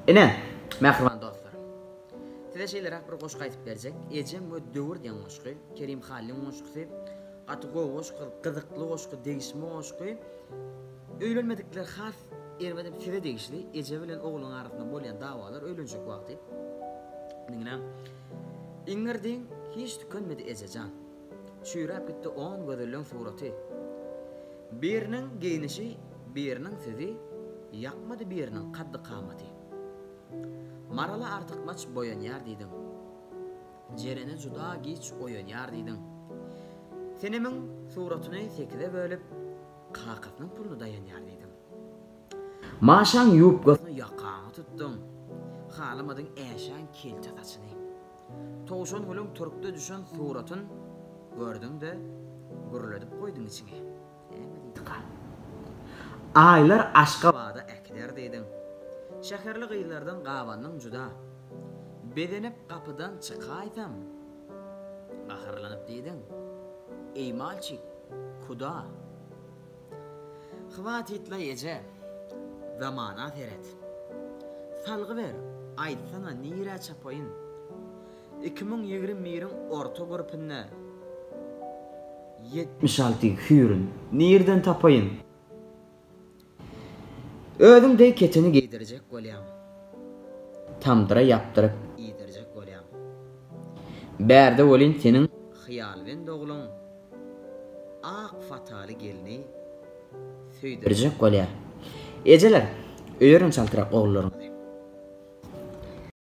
Ine, mähriban dostlar. Size şeýleräk bir goşgy aýdyp berjek. Ejem we döwür diýen goşgy. Kerim Hallyň goşgusy. Gaty gowy goşgy, gyzykly goşgy, degişme goşgy. Öýlenmedikler has erbedem size degişli. Eje bilen ogluň arasynda bolýan dawalar öýlenjek wagty. Diňläň. Iňňirdiň hiç tükenmedi ejejan. Çüýräp gitdi on gözelleň suraty. Biriniň geýnişi, biriniň sözi, Ýakmady biriniň kaddy-kamaty. Marala artykmaç boýanýar diýdiň. Jerene juda giç oýanýar diýdiň. Senemiň suratyny sekize bölüp, Kakasynyň puluna daýanýar diýdiň. Maşaň ýubkasyna ýakaňy tutduň. Halamadyň Äşäň kelte saçyny. Towşangülüň türkde düşen suratyn gördüň-de, gürledip goýduň içiňi. Näme diýdika? Aýlar Aşgabada äkider diýdiň. Şäherli gyzlardan gabandyň juda. Bezenip gapydan çykaýsam, gaharlanyp diýdiň, Eý malçik, kuda? Hwatitlaý eje, zamana seret. Salgy ber, aýtsana nirä çapaýyn? 2021-iň orta gürpünde 76 hüýrün nirden tapaýyn? Özüň deý keteni geýdirjek bolýaň. Tamdyra ýapdyryp iýdirjek bolýaň. Bärde welin seniň hyýalbent ogluň ak fataly gelni söýdürjek bolýar. Ejeler, öýeriň çaltrak ogullaryňyzy.